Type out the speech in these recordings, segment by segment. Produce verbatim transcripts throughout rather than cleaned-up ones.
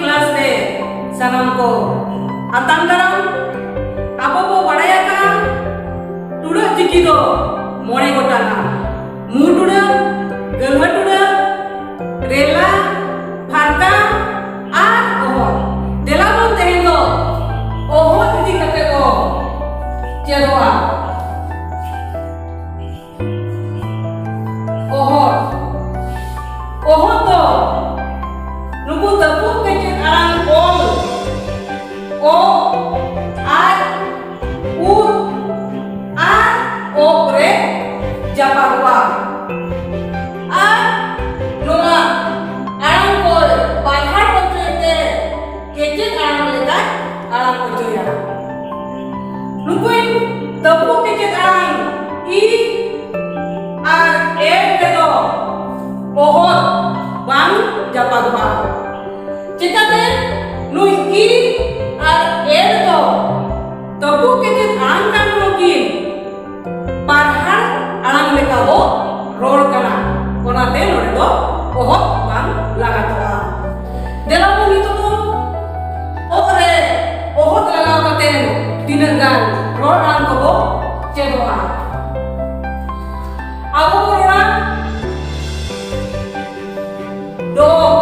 Class ᱨᱮ ᱥᱟᱱᱟᱢ ᱠᱚ ᱟᱛᱟᱝ ᱫᱟᱨᱟᱢ᱾ ᱟᱵᱚ ᱵᱚ ᱵᱟᱲᱟᱭ ᱟᱠᱟᱫᱼᱟ, ᱴᱩᱰᱟᱹᱜ ᱪᱤᱠᱤ ᱫᱚ ᱢᱚᱬᱮ ᱜᱚᱴᱟᱝᱟ: ᱢᱩ ᱴᱩᱰᱟᱹᱜ, ᱜᱟᱹᱞᱦᱟᱹ ᱴᱩᱰᱟᱹᱜ, ᱨᱮᱞᱟ, ᱯᱷᱟᱨᱠᱟ ᱟᱨ ᱚᱦᱚᱫ᱾ ᱫᱮᱞᱟ ᱵᱚᱱ ᱛᱮᱦᱮᱧ ᱫᱚ ᱚᱦᱚᱫ ᱤᱫᱤ ᱠᱟᱛᱮ ᱵᱚ ᱪᱮᱫᱚᱜᱼᱟ᱾ ᱚᱦᱚᱫ᱾ ᱚᱦᱚᱫ ᱫᱚ ᱱᱩᱠᱩ ᱛᱟᱹᱯᱩᱜ ᱠᱮᱪᱮᱫ ᱟᱲᱟᱝ ᱚᱞ, ᱚ, ᱟᱡ, ᱩᱫ ᱟᱨ ᱚᱜ ᱨᱮ ᱡᱟᱯᱟᱜᱚᱜᱼᱟ᱾ ᱟᱨ ᱱᱚᱣᱟ ᱟᱲᱟᱝ ᱠᱚᱭ ᱯᱟᱞᱦᱟᱲ ᱦᱚᱪᱚᱭ ᱛᱮ ᱠᱮᱪᱮᱫ ᱟᱲᱟᱝ ᱞᱮᱠᱟᱭ ᱟᱲᱟᱝ ᱦᱚᱪᱚᱭᱟ᱾ ᱱᱩᱠᱩᱧ ᱛᱟᱹᱯᱩ ᱠᱮᱪᱮᱫ ᱟᱲᱟᱝ ᱤ ᱟᱨ ᱮ ᱨᱮᱫᱚ ᱚᱦᱚᱫ ᱵᱟᱝ ᱡᱟᱯᱟᱜᱚᱜᱼᱟ᱾ ᱪᱮᱠᱟᱛᱮ ᱱᱩᱭ ᱤ ᱟᱨ ᱮ ᱨᱮᱫᱚ ᱛᱟᱹᱯᱩ ᱠᱮᱪᱮᱫ ᱟᱲᱟᱝ ᱠᱟᱱ ᱨᱮᱦᱚᱸ ᱠᱤᱱ ᱯᱟᱨᱦᱟᱲ ᱟᱲᱟᱝ ᱞᱮᱠᱟ ᱵᱚ ᱨᱚᱲ ᱠᱟᱱᱟ, ᱚᱱᱟᱛᱮ ᱱᱚᱰᱮ ᱫᱚ ᱚᱦᱚᱫ ᱵᱟᱝ ᱞᱟᱜᱟᱛᱚᱜᱼᱟ᱾ ᱫᱮᱞᱟ ᱵᱚᱱ ᱱᱤᱛᱚᱜ ᱫᱚ ᱚᱦᱚᱫ ᱨᱮ ᱚᱦᱚᱫ ᱞᱟᱜᱟᱣ ᱠᱟᱛᱮ ᱛᱤᱱᱟᱹᱜ ᱜᱟᱱ ᱨᱚᱲ ᱟᱲᱟᱝ ᱠᱚᱵᱚ ᱪᱮᱫᱚᱜᱼᱟ᱾ ᱟᱵᱚ ᱵᱚ ᱨᱚᱲᱟ ᱰᱚᱜᱽ᱾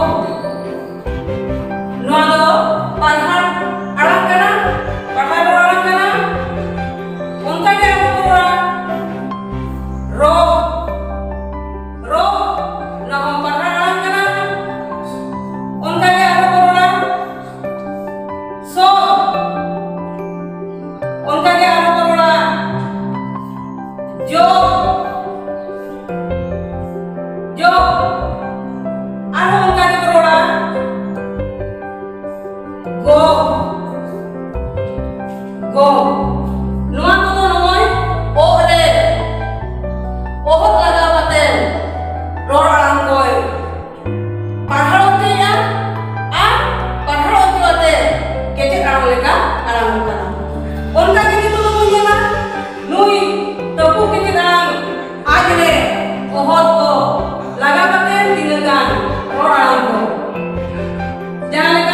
ᱱᱚᱣᱟ ᱫᱚ ᱯᱟᱨᱦᱟᱲ ᱟᱲᱟᱝ ᱠᱟᱱᱟ, ᱯᱟᱨᱦᱟᱲ ᱨᱚᱲ ᱟᱲᱟᱝ ᱠᱟᱱᱟ᱾ ᱚᱱᱠᱟ ᱜᱮ ᱟᱵᱚ ᱵᱚ ᱨᱚᱲᱟ ᱨᱚ, ᱨᱚ, ᱱᱚᱣᱟ ᱦᱚᱸ ᱯᱟᱨᱦᱟᱲ ᱟᱲᱟᱝ ᱠᱟᱱᱟ᱾ ᱚᱱᱠᱟ ᱜᱮ ᱟᱨᱦᱚᱸ ᱵᱚ ᱨᱚᱲᱟ ᱥᱚ, ᱚᱱᱠᱟ ᱜᱮ ᱟᱨᱦᱚᱸ ᱵᱚ ᱨᱚᱲᱟ ᱡᱚ, ᱡᱚ, ᱟᱨᱦᱚᱸ ᱚᱱᱠᱟ ᱜᱮ ᱵᱚ ᱨᱚᱲᱟ ᱜᱚ, ᱜᱚ᱾ ᱱᱚᱣᱟ ᱠᱚᱫᱚ ᱱᱚᱜᱼᱚᱭ ᱚᱜ ᱨᱮ ᱚᱦᱚᱫ ᱞᱟᱜᱟᱣ ᱠᱟᱛᱮ ᱨᱚᱲ ᱟᱲᱟᱝ ᱠᱚᱭ ᱯᱟᱲᱦᱟᱣ ᱦᱚᱪᱚᱭᱮᱫᱼᱟ ᱟᱨ ᱯᱟᱲᱦᱟᱣ ᱦᱚᱪᱚ ᱠᱟᱛᱮ ᱠᱮᱪᱮᱫ ᱟᱲᱟᱝ ᱞᱮᱠᱟ ᱟᱲᱟᱝᱚᱜ ᱠᱟᱱᱟ᱾ ᱚᱱᱠᱟ ᱜᱮ ᱱᱤᱛᱚᱜ ᱫᱚᱵᱚᱱ ᱧᱮᱞᱟ ᱱᱩᱭ ᱛᱟᱹᱯᱩ ᱠᱮᱪᱮᱫ ᱟᱲᱟᱝ ᱟᱡ ᱨᱮ ᱚᱦᱚᱫ ᱠᱚ ᱞᱟᱜᱟᱣ ᱠᱟᱛᱮ ᱛᱤᱱᱟᱹᱜ ᱜᱟᱱ ᱨᱚᱲ ᱟᱲᱟᱝ ᱠᱚ, ᱡᱟᱦᱟᱸ ᱞᱮᱠᱟ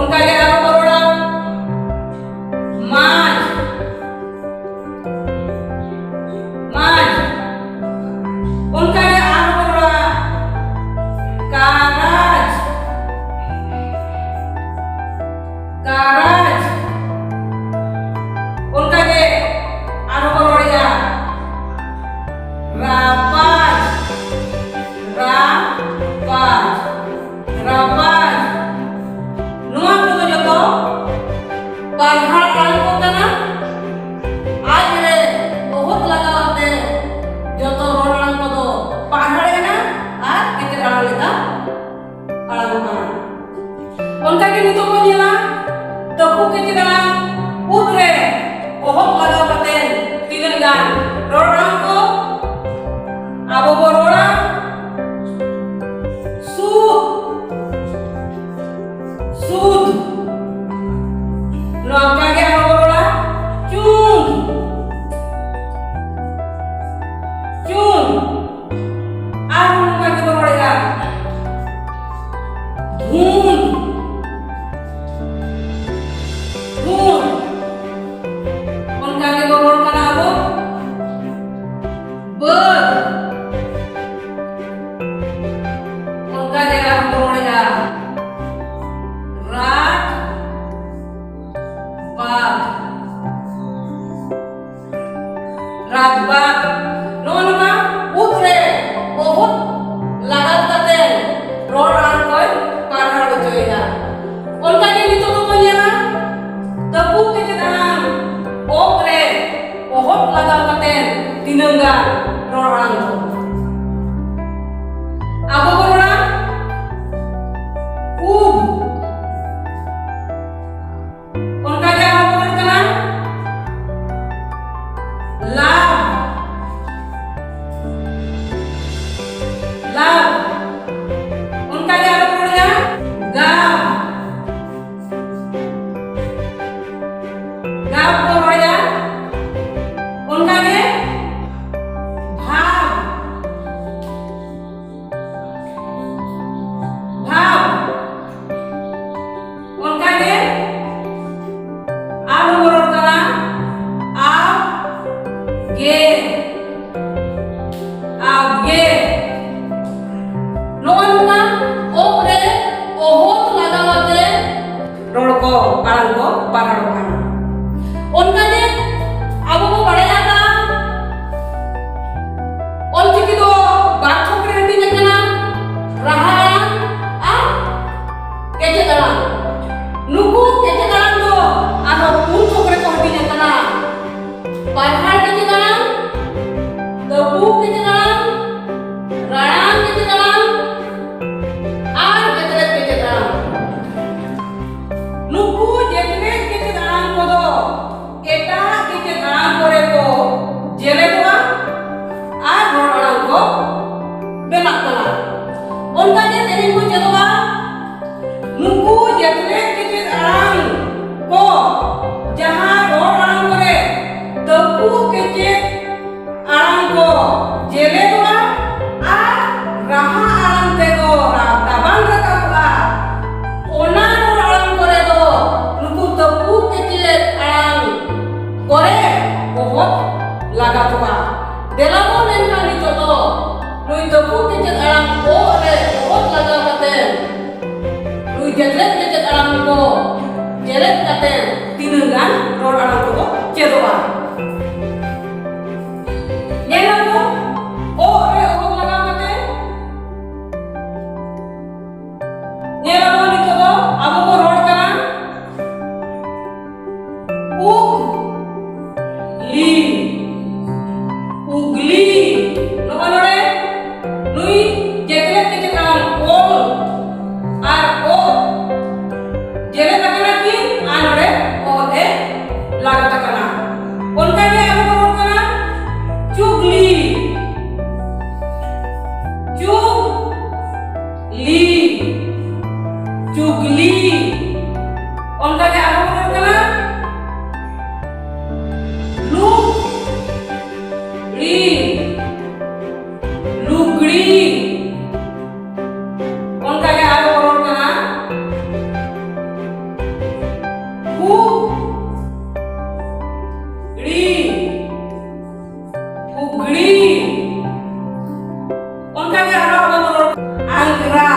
ᱚᱱᱠᱟ ᱜᱮ ᱟᱨᱦᱚᱸ ᱵᱚᱱ ᱨᱚᱲᱟ ᱢᱟᱡᱽ, ᱢᱟᱡᱽ᱾ ᱚᱱᱠᱟ ᱜᱮ ᱟᱨᱦᱚᱸ ᱵᱚᱱ ᱨᱚᱲᱟ ᱠᱟᱨᱟᱡᱽ, ᱠᱟᱨᱟᱡᱽ᱾ ᱚᱱᱠᱟ ᱜᱮ ᱟᱨᱦᱚᱸ ᱵᱚᱱ ᱨᱚᱲᱮᱜᱼᱟ ᱨᱟᱯᱟᱡᱽ, ᱨᱟᱯᱟᱡᱽ, ᱨᱟᱯᱟᱡᱽ᱾ ᱱᱚᱣᱟ ᱠᱚᱫᱚ ᱡᱚᱛᱚ ᱯᱟᱨᱦᱟᱲ ᱟᱲᱟᱝ ᱠᱚ ᱠᱟᱱᱟ᱾ ᱟᱡ ᱨᱮ ᱚᱦᱚᱫ ᱞᱟᱜᱟᱣ ᱟᱛᱮ ᱡᱚᱛᱚ ᱨᱚᱲ ᱟᱲᱟᱝ ᱠᱚᱫᱚ ᱯᱟᱨᱦᱟᱲ ᱠᱟᱱᱟ ᱟᱨ ᱠᱮᱪᱮᱫ ᱟᱲᱟᱝ ᱞᱮᱠᱟ ᱟᱲᱟᱝ ᱠᱟᱱᱟ᱾ ᱚᱱᱠᱟ ᱜᱮ ᱱᱤᱛᱚᱜ ᱵᱚᱱ ᱧᱮᱞᱟ ᱛᱟᱹᱯᱩ ᱠᱮᱪᱮᱫ ᱟᱲᱟᱝ ᱩᱫ ᱨᱮ ᱚᱦᱚᱫ ᱞᱟᱜᱟᱣ ᱠᱟᱛᱮ ᱛᱤᱱᱟᱹᱜ ᱜᱟᱱ ᱨᱚᱲ ᱟᱲᱟᱝ ᱠᱚ ᱟᱵᱚ ᱵᱚ ᱨᱚᱲᱟ᱾ ᱥᱩᱫ, ᱥᱩᱫ᱾ ᱱᱚᱝᱠᱟ ᱜᱮ ᱟᱵᱚ ᱵᱚ ᱨᱚᱲᱟ ᱪᱩᱱ, ᱪᱩᱱ᱾ ᱟᱨ ᱱᱚᱝᱠᱟ ᱜᱮ ᱵᱚ ᱨᱚᱲᱮᱜᱼᱟ ᱫᱷᱩᱱ, ᱫᱷᱩᱱ᱾ ᱚᱱᱠᱟ ᱜᱮ ᱵᱚ ᱨᱚᱲ ᱠᱟᱱᱟ ᱟᱵᱚ ᱵᱟᱹᱫᱽ᱾ ᱚᱱᱠᱟ ᱜᱮ ᱟᱨᱦᱚᱸ ᱵᱚ ᱨᱚᱲᱮᱜᱼᱟ ᱨᱟᱛ, ᱵᱟᱫ, ᱨᱟᱛ, ᱵᱟᱫ᱾ ᱱᱚᱜᱼᱚ ᱱᱚᱣᱟ ᱩᱫ ᱨᱮ ᱚᱦᱚᱫ ᱞᱟᱜᱟᱣ ᱠᱟᱛᱮ ᱨᱚᱲ ᱟᱲᱟᱝ ᱠᱚᱭ ᱯᱟᱨᱦᱟᱲ ᱦᱚᱪᱚᱭᱮᱫᱟ᱾ ᱚᱱᱠᱟ ᱜᱮ ᱱᱤᱛᱚᱜ ᱫᱚᱵᱚᱱ ᱧᱮᱞᱟ ᱛᱟᱹᱯᱩ ᱠᱮᱪᱮᱫ ᱟᱲᱟᱝ ᱚᱜ ᱨᱮ ᱚᱦᱚᱫ ᱞᱟᱜᱟᱣ ᱠᱟᱛᱮ ᱛᱤᱱᱟᱹᱝ ᱜᱟᱱ ᱨᱚᱲ ᱟᱲᱟᱝ ᱠᱚ ᱟᱵᱚ ᱵᱚᱱ ᱨᱚᱲᱟ ᱩᱵ᱾ ᱚᱱᱠᱟ ᱜᱮ ᱟᱨᱦᱚᱸ ᱵᱚᱱ ᱨᱚᱲ ᱠᱟᱱᱟ ᱞᱟᱵ, ᱞᱟᱵ᱾ ᱚᱱᱠᱟ ᱜᱮ ᱟᱨᱦᱚᱸ ᱵᱚᱱ ᱨᱚᱲᱟ ᱜᱟᱵ, ᱜᱟᱵ ᱵᱚᱱ ᱨᱚᱲᱟ᱾ ᱚᱱᱠᱟ ᱜᱮ ᱵᱷᱟᱵ, ᱨᱚᱲ ᱠᱚ, ᱟᱲᱟᱝ ᱠᱚ ᱵᱟᱨ ᱨᱚᱲ ᱠᱟᱱᱟ᱾ ᱚᱱᱠᱟ ᱜᱮ ᱟᱵᱚ ᱵᱚ ᱵᱟᱲᱟᱭᱟ ᱚᱞᱪᱤᱠᱤ ᱫᱚ ᱵᱟᱨ ᱛᱷᱚᱠ ᱨᱮ ᱦᱟᱹᱴᱤᱧ ᱟᱠᱟᱱᱟ, ᱨᱟᱦᱟ ᱟᱲᱟᱝ ᱟᱨ ᱠᱮᱪᱮᱫ ᱟᱲᱟᱝ᱾ ᱱᱩᱠᱩ ᱠᱮᱪᱮᱫ ᱟᱲᱟᱝ ᱫᱚ ᱟᱨᱦᱚᱸ ᱯᱩᱱ ᱛᱷᱚᱠ ᱨᱮᱠᱚ ᱦᱟᱹᱴᱤᱧ ᱟᱠᱟᱱᱟ, ᱯᱟᱨᱦᱟᱲ ᱠᱮᱪᱮᱫ ᱟᱲᱟᱝ, ᱛᱟᱹᱯᱩ ᱠᱮᱪᱮᱫ ᱟᱲᱟᱝ, ᱨᱟᱲᱟᱝ ᱠᱮᱪᱮᱫ ᱟᱲᱟᱝ ᱟᱨ ᱡᱮᱛᱨᱮᱫ ᱠᱮᱪᱮᱫ ᱟᱲᱟᱝ᱾ ᱱᱩᱠᱩ ᱡᱮᱛᱨᱮᱫ ᱠᱮᱪᱮᱫ ᱟᱲᱟᱝ ᱠᱚᱫᱚ ᱮᱴᱟᱜ ᱠᱮᱪᱮᱫ ᱟᱲᱟᱝ ᱠᱚᱨᱮ ᱠᱚ ᱡᱮᱞᱮᱫᱚᱜᱼᱟ ᱟᱨ ᱨᱚᱲ ᱟᱲᱟᱝ ᱠᱚ ᱵᱮᱱᱟᱜ ᱠᱟᱱᱟ᱾ ᱚᱱᱠᱟ ᱜᱮ ᱛᱮᱦᱮᱧ ᱵᱚ ᱪᱮᱫᱚᱜᱼᱟ ᱱᱩᱠᱩ ᱡᱮᱛᱨᱮᱫ ᱠᱮᱪᱮᱫ ᱟᱲᱟᱝ ᱠᱚ, ᱡᱟᱦᱟᱸ ᱨᱚᱲ ᱟᱲᱟᱝ ᱠᱚᱨᱮ ᱛᱟᱹᱯᱩ ᱠᱮᱪᱮᱫ ᱟᱲᱟᱝ ᱠᱚ ᱡᱮᱞᱮᱫᱚᱜᱼᱟ ᱟᱨ ᱨᱟᱦᱟ ᱟᱲᱟᱝ ᱛᱮᱫᱚ ᱨᱟ-, ᱫᱟᱵᱟᱝ ᱨᱟᱠᱟᱵᱚᱜᱼᱟ, ᱚᱱᱟ ᱨᱚᱲ ᱟᱲᱟᱝ ᱠᱚᱨᱮ ᱫᱚ ᱱᱩᱠᱩ ᱛᱟᱹᱯᱩ ᱠᱮᱪᱮᱫ ᱟᱲᱟᱝ ᱠᱚᱨᱮ ᱚᱦᱚᱫ ᱞᱟᱜᱟᱛᱚᱜᱼᱟ᱾ ᱫᱮᱞᱟ ᱵᱚᱱ ᱮᱱᱠᱷᱟᱱ ᱱᱤᱛᱚᱜ ᱫᱚ ᱱᱩᱭ ᱛᱟᱹᱯᱩ ᱠᱮᱪᱮᱫ ᱟᱲᱟᱝ ᱚ ᱨᱮ ᱚᱦᱚᱫ ᱞᱟᱜᱟᱣ ᱠᱟᱛᱮ ᱱᱩᱭ ᱡᱮᱛᱨᱮᱫ ᱠᱮᱪᱮᱫ ᱟᱲᱟᱝ ᱠᱚ ᱡᱮᱞᱮᱫ ᱠᱟᱛᱮ ᱛᱤᱱᱟᱹᱜ ᱜᱟᱱ ᱨᱚᱲ ᱟᱲᱟᱝ ᱠᱚᱵᱚ ᱪᱮᱫᱚᱜᱼᱟ᱾ ᱧᱮᱞ ᱟᱵᱚ, ᱚ ᱨᱮ ᱚᱦᱚᱫ ᱞᱟᱜᱟᱣ ᱠᱟᱛᱮ ᱧᱮᱞ ᱟᱵᱚ ᱱᱤᱛᱚᱜ ᱫᱚ ᱟᱵᱚ ᱵᱚ ᱨᱚᱲ ᱠᱟᱱᱟ ᱩᱜᱽ ᱞᱤ, ᱩᱜᱽᱞᱤ᱾ ᱱᱚᱜᱼᱚ ᱱᱚᱰᱮ ᱱᱩᱭ ᱡᱮᱛᱨᱮᱫ ᱠᱮᱪᱮᱫ ᱟᱲᱟᱝ ᱚᱞ ᱟᱨ ᱚ ᱡᱮᱞᱮᱫ ᱟᱠᱟᱱᱟ ᱠᱤᱱ ᱟᱨ ᱱᱚᱰᱮ ᱚᱞ ᱮ ᱞᱟᱜᱟᱣ ᱟᱠᱟᱱᱟ᱾ ᱚᱱᱠᱟ ᱜᱮ ᱟᱨᱦᱚᱸ ᱵᱚᱱ ᱨᱚᱲ ᱠᱟᱱᱟ ᱪᱩᱜᱽᱞᱤ, ᱪᱩᱜᱽᱞᱤ, ᱪᱩᱜᱽᱞᱤ᱾ ᱚᱱᱠᱟ ᱜᱮ ᱟᱨᱦᱚᱸ ᱵᱚᱱ ᱨᱚᱲ ᱠᱟᱱᱟ ᱞᱩᱜᱽᱲᱤ, ᱞᱩᱜᱽᱲᱤ᱾ ᱚᱱᱠᱟ ᱜᱮ ᱟᱨᱦᱚᱸ ᱵᱚᱱ ᱨᱚᱲ ᱠᱟᱱᱟ ᱠᱩᱜᱽᱲᱤ, ᱠᱩᱜᱽᱲᱤ᱾ ᱚᱱᱠᱟ ᱜᱮ ᱟᱨᱦᱚᱸ ᱟᱵᱚ ᱵᱚᱱ ᱨᱚᱲ ᱟᱝᱜᱽᱨᱟ,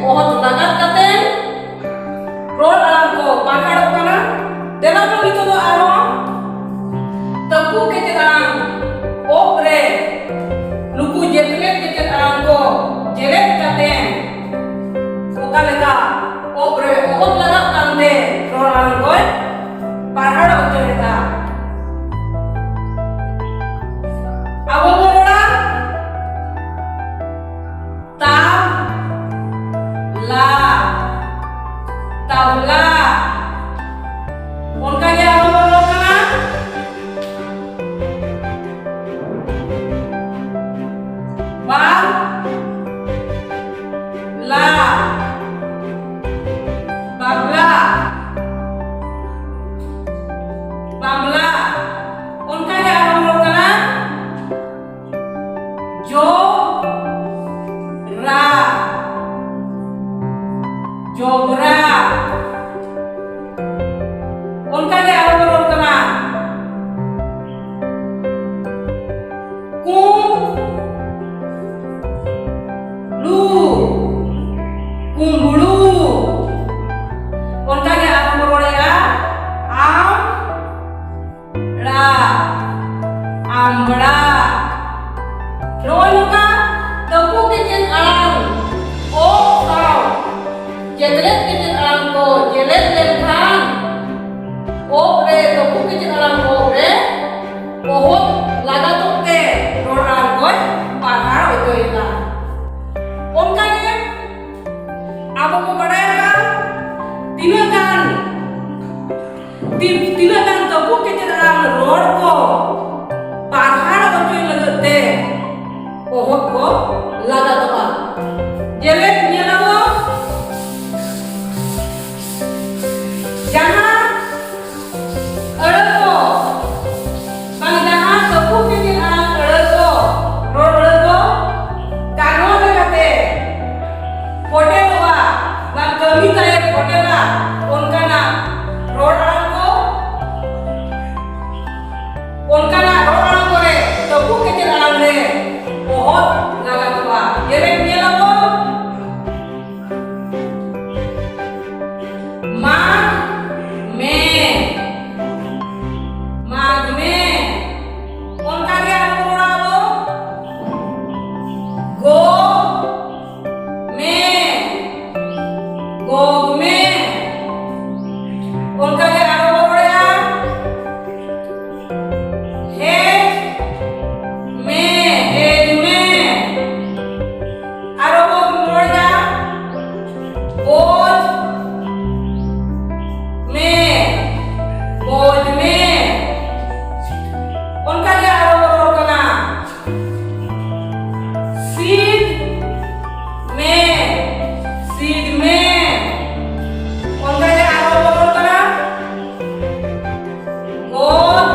ᱚᱦᱚᱫ ᱞᱟᱜᱟᱛ ᱠᱟᱛᱮ ᱨᱚᱲ ᱟᱲᱟᱝ ᱠᱚ ᱯᱟᱲᱦᱟᱲᱚᱜ ᱠᱟᱱᱟ᱾ ᱫᱮᱞᱟ ᱵᱚᱱ ᱱᱤᱛᱚᱜ ᱫᱚ ᱟᱨᱦᱚᱸ ᱛᱟᱹᱯᱩ ᱠᱮᱪᱮᱫ ᱟᱲᱟᱝ ᱚᱦᱚᱫ ᱨᱮ ᱱᱩᱠᱩ ᱡᱮᱛᱞᱮᱫ ᱠᱮᱪᱮᱫ ᱟᱲᱟᱝ ᱠᱚ ᱡᱮᱞᱮᱫ ᱠᱟᱛᱮ ᱚᱠᱟ ᱞᱮᱠᱟ ᱚᱦᱚᱫ ᱨᱮ ᱚᱦᱚᱫ ᱞᱟᱜᱟᱜ ᱠᱟᱱᱛᱮ ᱨᱚᱲ ᱟᱲᱟᱝ ᱠᱚᱭ ᱯᱟᱲᱦᱟᱲ ᱦᱚᱪᱚᱭᱮᱫᱟ᱾ ᱟᱵᱚ ᱵᱚᱱ ᱨᱚᱲᱟ ᱛᱟ, ᱞᱟ, ᱛᱟᱵᱞᱟ᱾ ᱚᱱᱠᱟ ᱜᱮ ᱟᱨᱦᱚᱸ ᱵᱚᱱ ᱨᱚᱲ ᱠᱟᱱᱟ ᱵᱟ, ᱞᱟ, ᱵᱟᱵᱞᱟ, ᱵᱟᱵᱞᱟ᱾ ᱚᱱᱠᱟ ᱜᱮ ᱟᱨᱦᱚᱸ ᱨᱚᱲ ᱠᱟᱱᱟ ᱡᱚ, ᱨᱟ, ᱡᱚᱵᱽᱨᱟ᱾ ᱚᱱᱠᱟ ᱜᱮ ᱟᱨᱦᱚᱸ ᱨᱚᱲ ᱠᱟᱱᱟ ᱠᱩ, ᱞᱩ, ᱠᱩᱢᱵᱽᱲᱩ᱾ ᱚᱱᱠᱟ ᱜᱮ ᱟᱨᱦᱚᱸ ᱵᱚᱱ ᱨᱚᱲᱮᱜᱼᱟ ᱟᱢ, ᱲᱟ, ᱟᱢᱵᱽᱲᱟ᱾ ᱱᱚᱜᱼᱚᱭ ᱱᱚᱝᱠᱟ ᱛᱟᱹᱯᱩ ᱠᱮᱪᱮᱫ ᱟᱲᱟᱝ ᱚ ᱥᱟᱶ ᱡᱮᱛᱞᱮᱫ ᱠᱮᱪᱮᱫ ᱟᱲᱟᱝ ᱠᱚ ᱡᱮᱞᱮᱫ ᱞᱮᱱᱠᱷᱟᱱ ᱚ ᱨᱮ ᱛᱟᱹᱯᱩ ᱠᱮᱪᱮᱫ ᱟᱲᱟᱝ ᱚ ᱨᱮ ᱚᱦᱚᱫ ᱞᱟᱜᱟᱛᱚᱜ ᱛᱮ ᱨᱚᱲ ᱟᱲᱟᱝ ᱠᱚᱭ ᱯᱟᱲᱦᱟᱣ ᱦᱚᱪᱚᱭᱮᱫᱟ᱾ ᱚᱱᱠᱟᱜᱮ ᱟᱵᱚ ᱵᱚ ᱵᱟᱰᱟᱭ ᱟᱠᱟᱫ ᱛᱤᱱᱟᱹᱜ ᱜᱟᱱ ᱛᱤ-, ᱛᱤᱱᱟᱹᱜ ᱜᱟᱱ ᱛᱟᱹᱯᱩ ᱠᱮᱪᱮᱫ ᱟᱲᱟᱝ ᱨᱚᱲ ᱠᱚ ᱯᱟᱲᱦᱟᱲ ᱦᱚᱪᱚᱭ ᱞᱟᱹᱜᱤᱫ ᱛᱮ ᱚᱦᱚᱫ ᱠᱚ ᱞᱟᱜᱟᱛᱚᱜᱼᱟ᱾ ᱡᱮᱞᱮᱠ ᱧᱮᱞᱟᱵᱚ, ᱡᱟᱦᱟᱸ ᱟᱹᱲᱟᱹ ᱠᱚ ᱵᱟᱝ ᱡᱟᱦᱟᱸ ᱛᱟᱹᱯᱩ ᱠᱮᱪᱮᱫ ᱟᱲᱟᱝ ᱟᱹᱲᱟᱹ ᱠᱚ, ᱨᱚᱲ ᱟᱹᱲᱟᱹ ᱠᱚ ᱠᱟᱨᱚᱱ ᱞᱮᱠᱟᱛᱮ ᱯᱚᱴᱮᱞᱚᱜᱼᱟ, ᱵᱟᱝ ᱠᱟᱹᱢᱤ ᱛᱟᱭᱮ ᱯᱚᱴᱮᱞᱟ, ᱚᱱᱠᱟᱱᱟᱜ ᱨᱚᱲ ᱟᱲᱟᱝ ᱠᱚ, ᱚᱱᱠᱟᱱᱟᱜ ᱨᱚᱲ ᱟᱲᱟᱝ ᱠᱚᱨᱮ ᱛᱟᱹᱯᱩ ᱠᱮᱪᱮᱫ ᱟᱲᱟᱝ ᱨᱮ ᱚᱦᱚᱫ ᱞᱟᱜᱟᱛᱚᱜᱼᱟ᱾ ᱡᱮᱞᱮᱠ ᱧᱮᱞᱟᱵᱚᱱ, ᱜᱚᱜᱽ ᱢᱮ᱾ ᱚᱱᱠᱟ ᱜᱮ ᱟᱨᱚ ᱵᱚᱱ ᱨᱚᱲᱮᱜᱼᱟ, ᱦᱮᱡ ᱢᱮ, ᱦᱮᱡ ᱢᱮ᱾ ᱟᱨᱚ ᱵᱚᱱ ᱨᱚᱲᱮᱜᱼᱟ, ᱵᱚᱡ ᱢᱮ, ᱵᱚᱡ ᱢᱮ᱾ ᱚᱱᱠᱟ ᱜᱮ ᱟᱨᱚ ᱵᱚᱱ ᱨᱚᱲ ᱠᱟᱱᱟ, ᱥᱤᱫ ᱢᱮ, ᱥᱤᱫ ᱢᱮ᱾ ᱚᱱᱠᱟ ᱜᱮ ᱟᱨᱚ ᱵᱚᱱ ᱨᱚᱲ ᱠᱟᱱᱟ, ᱜᱚᱫ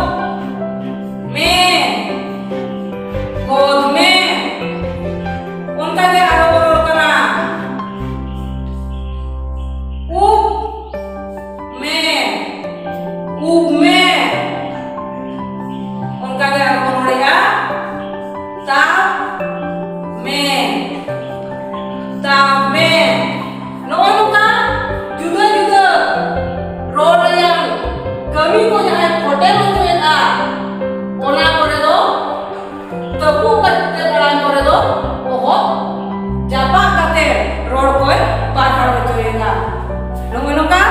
ᱢᱮ, ᱜᱚᱫ ᱢᱮ᱾ ᱚᱱᱠᱟ ᱜᱮ ᱟᱨᱚ ᱵᱚᱱ ᱨᱚᱲ ᱠᱟᱱᱟ, ᱩᱵ ᱢᱮ, ᱩᱵ ᱢᱮ᱾ ᱚᱱᱠᱟ ᱜᱮ ᱟᱨᱚ ᱵᱚᱱ ᱨᱚᱲᱮᱜᱼᱟ, ᱛᱟᱵ ᱢᱮ, ᱛᱟᱵ ᱢᱮ᱾ ᱱᱚᱜᱼᱚᱭ ᱱᱚᱝᱠᱟ ᱡᱩᱫᱟᱹ ᱡᱩᱫᱟᱹ ᱨᱚᱲ ᱨᱮᱭᱟᱜ ᱠᱟᱹᱢᱤ ᱠᱚ ᱡᱟᱦᱟᱸᱭ ᱯᱷᱚᱴᱮᱞ ᱦᱚᱪᱚᱭᱮᱫᱼᱟ, ᱚᱱᱟ ᱠᱚᱨᱮ ᱫᱚ ᱛᱟᱹᱯᱩ ᱠᱟᱛᱮ ᱟᱲᱟᱝ ᱠᱚᱨᱮ ᱫᱚ ᱚᱦᱚᱫ ᱡᱟᱯᱟᱜ ᱠᱟᱛᱮ ᱨᱚᱲ ᱠᱚᱭ ᱯᱟᱲᱦᱟᱣ ᱦᱚᱪᱚᱭᱮᱫᱟ᱾ ᱱᱚᱜᱼᱚᱭ ᱱᱚᱝᱠᱟ